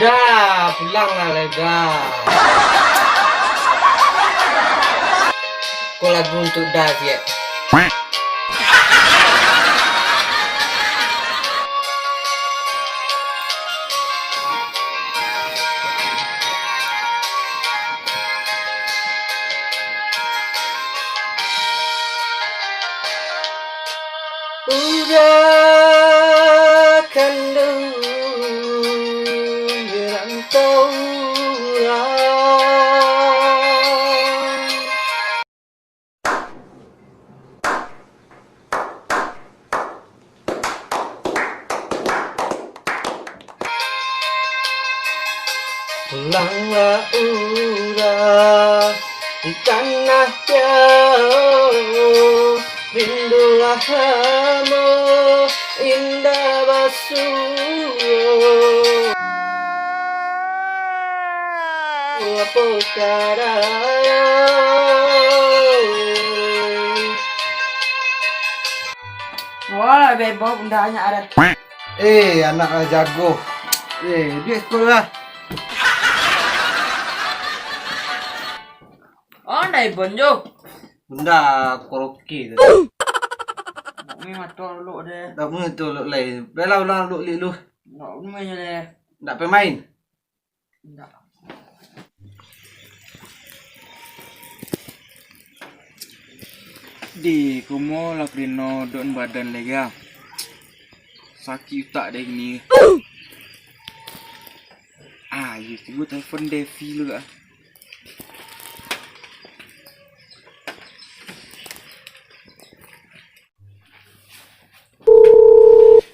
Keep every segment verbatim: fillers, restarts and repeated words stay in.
Dah, pulanglah, Lega. Ko lagu untuak Da ciek. Udah kanduang di rantau urang. Pulanglah urang di tanah jauah, rindulah ambo indak basuo. Apo karayo? Wah, bebok, undaknyo arah. Eh, anak lah jago. Eh, duit sepuluh lah. Oh, ndai bon jo. Bunda karaoke tu. Nak main mato luk deh. Dah main tu luk lai. Bela ulang luk lik lu. Nak main je deh. Nak pemain. Ndak. Di, kumo lah plino dok badan lega. Sakik utak deh kini. Ah, iyo, cubo telepon Devi lu ah.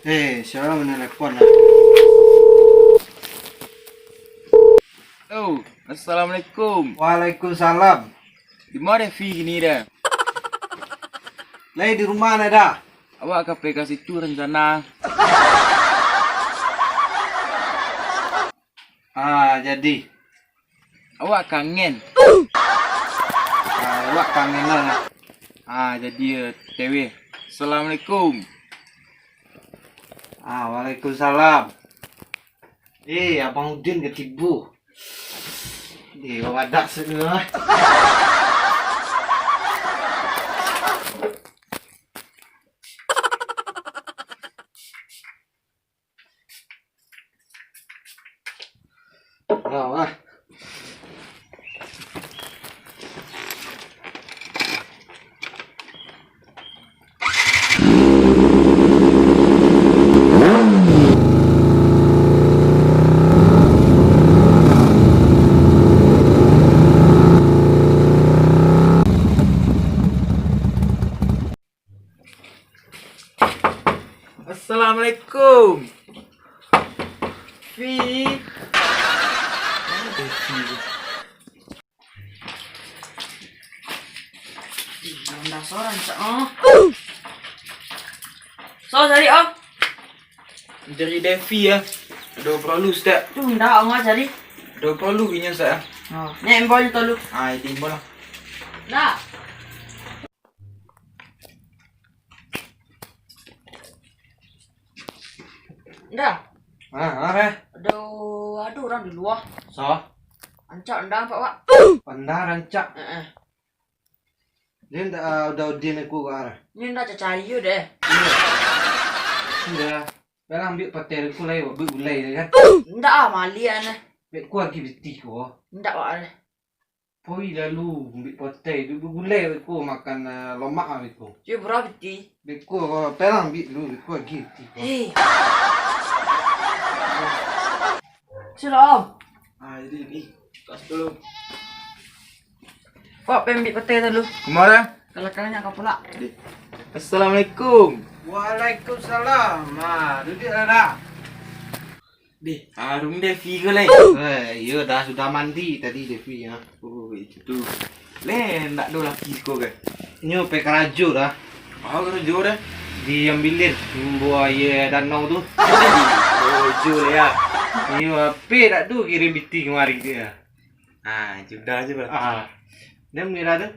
Eh, sia nan manelepon ah? Halo, assalamualaikum. Waalaikumsalam. Di ma Devi kini deh? Lai di rumah nah dah. Awak ka pai ka situ rencana. Ah, jadi. Awak kangen? Ah, awak kangen lah. Ah, jadi, eh, T W. Assalamualaikum. Ah, waalaikumsalam. Eh, Abang Udin ka tibo. Eh, babadak sajo lah. Nah, ah. Assalamualaikum. Vi. Mana Devi tu? Ih, dalam dasar rancak, oh. So, cari, oh. Dari Devi ya. Ado porlu, Ustaz. Tu ndak, Om, cari. Ado porlu inyo, Ustaz, ah. Oh, ni imbau je dulu. Ah, itu imbau lah. Ndak. Ndak. Ah, ah, eh. Ado, ado urang di lua. So? Rancak ndak, Pak, Pak? Pandai rancak. Heeh. Dia ndak, ah, udah Udin aku ke arah. Ni ndak cacai deh. Iya. Sudah. Dah ambiak pateh aku lai, buek gulai dia kan. Ndak ah, maliak nah. Bek ku agi beti ko. Ndak, Pak, deh. Poi lalu, ambiak pateh, buek gulai bek ku makan, ah, lomak ah bek ku. Cubo bara piti? Bek ku, ah, pelang ambiak dulu, bek ku agi beti ko. Eh. Sudah, Om. Ah, jadi, eh, tas dulu. Wak, pai ambiak pateh tu dulu. Kemana? Ka balakang nyo ka pulak. Assalamualaikum. Waalaikumsalam. Ah, duduaklah, Da. Deh, harum Devi ko lai. Eh, iyo, Da, sudah mandi tadi Devi, ya. Oh, itu. Leh, ndak ado laki ko kan? Nyo pai karajo, Da. Apo karajo, Da? Di Ambilir, mambuek aia danau tu. Oh, karajo lah, ya. Iyo, apo ndak ado kirim piti kamari tu, ya. Ah, sudah se berarti. Ah. Dia merah tu?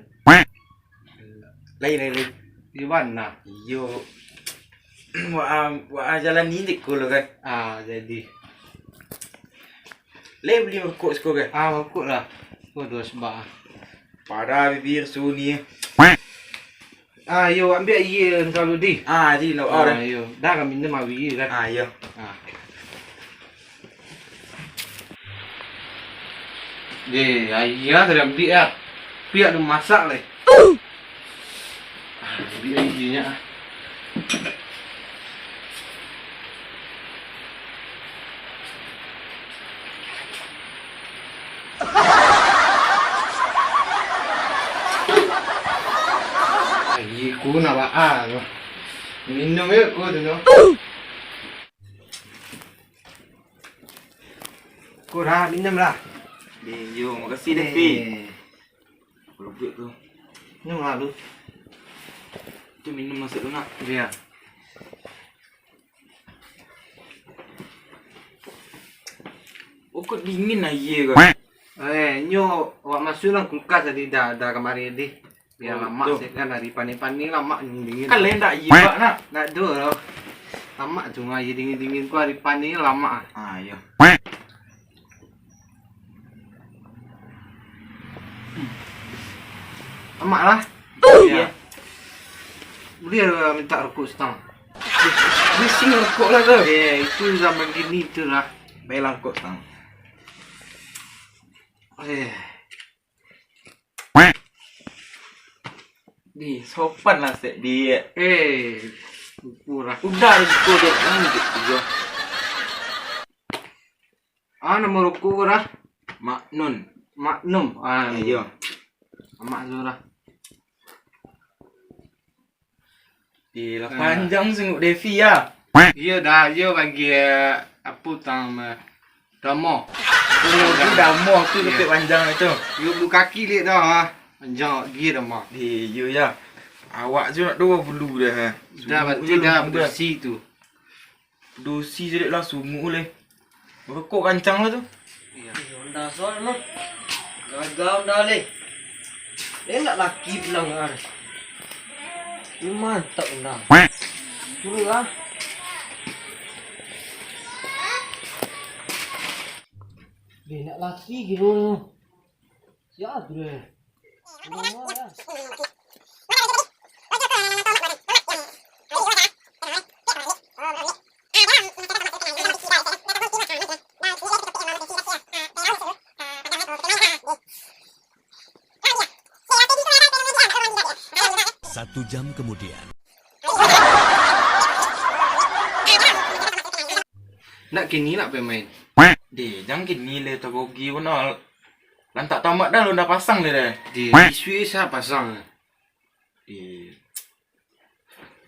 Lai, lai, lai. Di mana? Iyo. Wak, ah, wak, ah, jalan ni dek ko lo kan. Ah, jadi. Lai bali rokok siko kan? Ah, rokok lah. Ko duo sabak ah. Parah bibia suni. Ah, yo, ambiak aia nan sabalah tu. Ah, jadi nak Ah, yo. Dah kami minum aia kan. Ah, yo. Ah. Deh, aia lah tadi ambiak lah. Piak tu masak leh. Ah, ambiak aia nyo ah. Aia ko nak baa tu. Minum yo ko tu nyo. Ko dah, minum lah. Deh, yo, makasih deh, Pi. Eh. Kalau buek tu. Minum lah lu. Tu minum masak tu nak. Iya. Oh, kok dingin aia ko. Eh, nyo awak masuak dalam kulkas tadi dah, dah kamari tadi. Biar Oh, lamak tu. Sek kan, dari panih-panih lamak dingin. Kan lain tak aia bak nak. Nak tu loh. Lamak tu aia dingin-dingin ko, hari panih lamak ah. Ah, iyo. Lamak lah. Iyo. Buliah minta rokok satangah. Bising rokok lah tu. Eh, itu zaman kini tu lah. Baiklah rokok satangah. Eh. Di, sopan lah sek, di. Eh, syukurlah. Udah, itu dek, ini dek, iyo. Ah, namo rokok ko dah? Maknun. Maknum. Ah, iyo. Amak tu dah. Di lah Ah. Panjang sungguh Devi ya. Iyo dah, iyo bagi, eh, apo tang, eh, damo. Iyo, damo tu Iyo. Kepek panjang itu. Iyo, bulu kaki liek dah, ah. Panjang awak gi damo. Di, iyo ya. Awak tu nak dua bulu dah, ha. Dah, Sungguh berarti je dah lu berdosi tu. Dosi je dek lah, sungguh leh. Rokok kancang lah tu. Iyo. Honda Sol mah. Gaga Honda leh. Dia nak laki pulang ah. Ini mantap Honda. Suruh lah. Dia nak laki gitu. Siap tu deh. Satu jam kemudian. Nak kini nak pemain. Deh, jangan kini leh, tagogi bana. Lantak tamat dah, lu dah pasang leh dah. Di, di Swiss ah pasang. Di.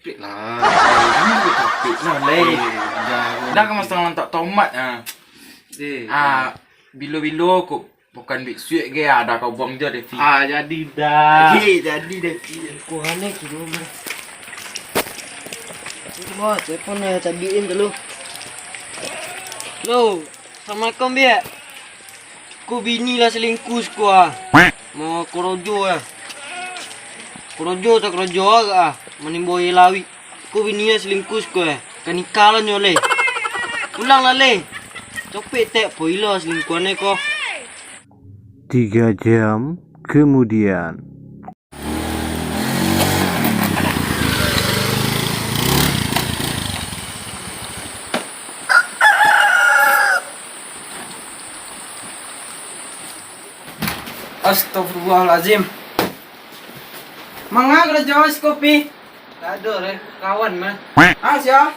Pik lah. Jangan duit capik lah, leh. Eh, jangan. Dah ka masang lantak tomat ah. Eh, Ah, bilo-bilo kok bukan duit suik ge ada kau buang je, Devi. Ah, jadi dah. Eh, jadi, Devi. Kau aneh tu, Bang. Ini semua telepon eh, tadi dulu. Halo. Assalamualaikum, Biak. Ko bini lah selingkuh siko ah. Mau korojo ah. Korojo tak korojo agak ah. Manimbo aia lawik. Ko bini lah selingkuh siko eh. Ka nikah lah nyo leh. Pulang lah leh. Copek tek poilo selingkuhan ko. Tiga jam kemudian. Astagfirullahalazim. Manga karajo si Kopi? Tak ado, Re. Kawan mah. Ah, sia?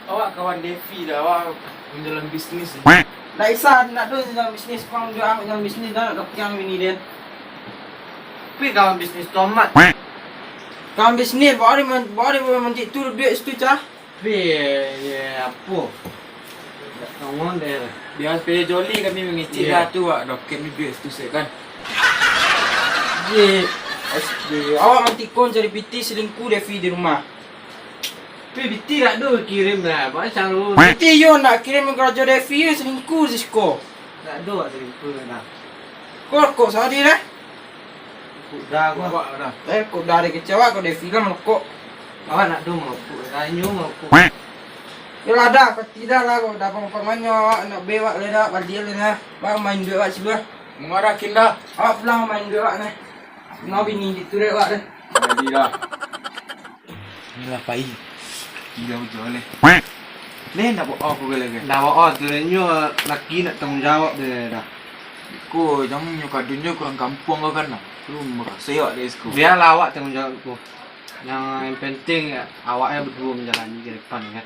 Awak kawan Devi dah, awak menjalan bisnis. Ndak bisa, ndak ado jalan bisnis, pang jo awak jalan bisnis dah, nak dokiang bini den. Tapi kawan bisnis tomat. Kawan bisnis, baru man-, baru mancik tu duit situ, cah. Tapi, eh, apo? Ndak tanggung deh. Biar sepeda joli kami mangecek Iya. dah tu, awak dokiang duit situ, sek kan. Ye, pasti. Awak mantikon cari piti selingkuh Devi di rumah. Tapi piti nak do kirim lah, macam lu. Piti yo nak kirim karajo Devi yo selingkuh di siko. Nak do selingkuh lah. Kok, kok sadi dah? Kok dah gua. Kok dah. Eh, kok dah ada kecewa kok Devi lah merokok. Awak nak do merokok, tanyo merokok. Yolah Da, pati Da lah ko, Da, pang-pangan nyo awak, nak be awak lai Da, baliak lai nah. Awak main duit awak siluah. Mangarakin Da. Awak pulang main duit awak nah. Nah bini diturek awak dah. Jadi Da. Inilah pai. Gila ujo leh. Leh ndak bawa aku gala-gala. Ndak bawa tu nyo laki nak tanggung jawab dia dah. Ko jamu nyo kadun jo kurang kampuang kau kan nah. Lu makasai awak dek siko. Biarlah awak tanggung jawab ko. Yang, yang penting awaknya berdua menjalani ke depan kan.